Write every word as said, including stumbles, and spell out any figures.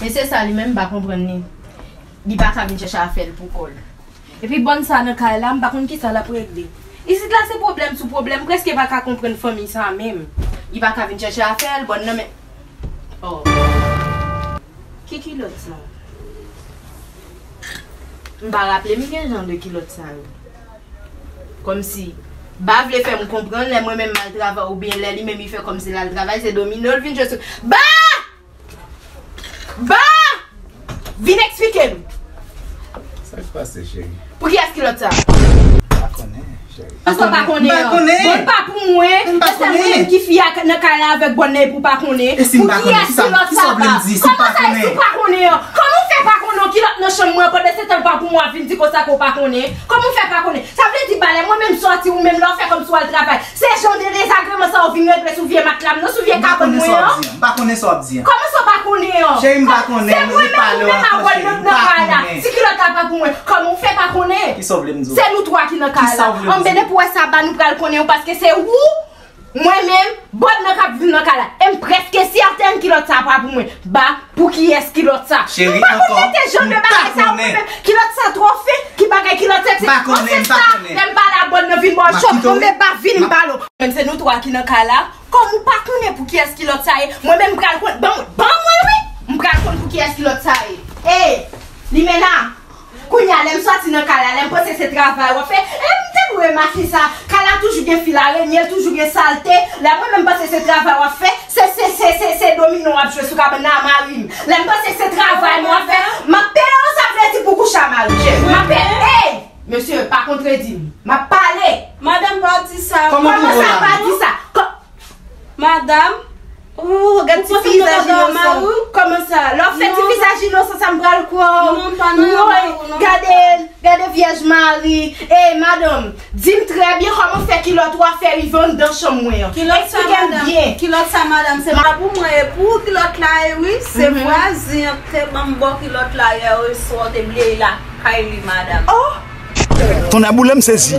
E se sa li menm, m pa konprann li. Li pa ka vin chèche afè l pou kò l. Epi bòn sa nan kay la, m pa konn kisa l ap regle. Isit la se pwoblèm sou pwoblèm, m prèske pa ka konprann fanmi sa menm. Li pa ka vin chèche afè l, bòn nan men. Oh. Ki kilòt sa? M pa raple m gen jan de kilòt sa yo. Kòmsi Ba vle fè m konprann lè mwen menm m al travay oubyen lè li menm li fè kòmsi l al travay, se domino l vin jwe sou. Ba! Ba! Vin eksplike m. Sa k pase, cheri? Pou kiyès kilòt sa? Pa konnen, cheri. Kòman sa w pa konnen an? Bon, l pa pou mwen. Se mwen menm ki fi a nan kay la avèk bòn nan epi w pa konnen. Pou kiyès kilòt sa, Ba? Kòman sa, e si w pa konnen an? Kòman w fè pa konnen yon kilòt nan chanm mwen pandan se tan l pa pou mwen, w ap vin di konsa ke w pa konnen? Kòman w fè pa konnen? Sa vle di, Ba, lè mwen menm sòti, ou menm lè w fè kòmsi w al travay, se jan de dezagreman sa yo vin regle sou vye matla m nan, sou vye kabòn mwen an? M pa konnen sa w ap di an. Kòman sa w pa konnen an? Cheri, m pa konnen, se mwen menm ou menm a wòl nan kay la. Si kilòt la pa pou mwen, kòman w fè pa konnen? Kisa w vle m di w? Se nou twa ki nan kay la. Anben, depi w wè sa, Ba, nou pral konnen wi, paske se ou, mwen menm, bòn nan k ap viv nan kay la. E m prèske sètèn kilòt sa pa pou mwen. Ba, pou kiyès kilòt sa? Cheri, m pa konn mete jan de bagay sa yo mwen menm. Kilòt sa twò fen, ki bagay kilòt seksi. An se sa, lè m pale a bòn nan vin ba w chòf, anben Ba vini m pale w. Menm se nou twa ki nan kay la, kòm ou pa konnen pou kiyès kilòt sa ye, mwen menm m pral konn, ban, ban mwen wi, m pral konn pou kiyès kilòt sa ye. Ey, Limena, kounye a lè m sòti nan kay la, lè m panse se travay w ap fè, e m te dwe remake sa, kay la toujou gen fil arenye, l toujou gen salte, lè mwen menm panse se travay w ap fè, se, se, se, se, se domino w ap jwe sou kabann nan a mari m. Lè m panse se travay mwen ap fè, m ap peye w, sa vle di pou kouche a mari m, cheri. M ap peye, ey! Mesye, pa kontredi m. M ap pale. Madanm pa di sa. Kòman sa pa di sa? Kò- Madanm, ou gad ti vizaj inosan. Kòman sa? Lè w fè ti vizaj inosan sa, m pral kwè w. Woy, gade, gade vyèj mari. Ey, madanm, di m trè byen kòman fè kilòt ou a fè rive anndan chanm mwen an. Eksplike m byen. Kilòt sa, madanm, se pa pou mwen, e pou kilòt la ye wi. Se vwazen an ki te ban m bò kilòt la yè oswa, w te bliye l lakay li, madanm. Oh! Tonnè boule, m sezi.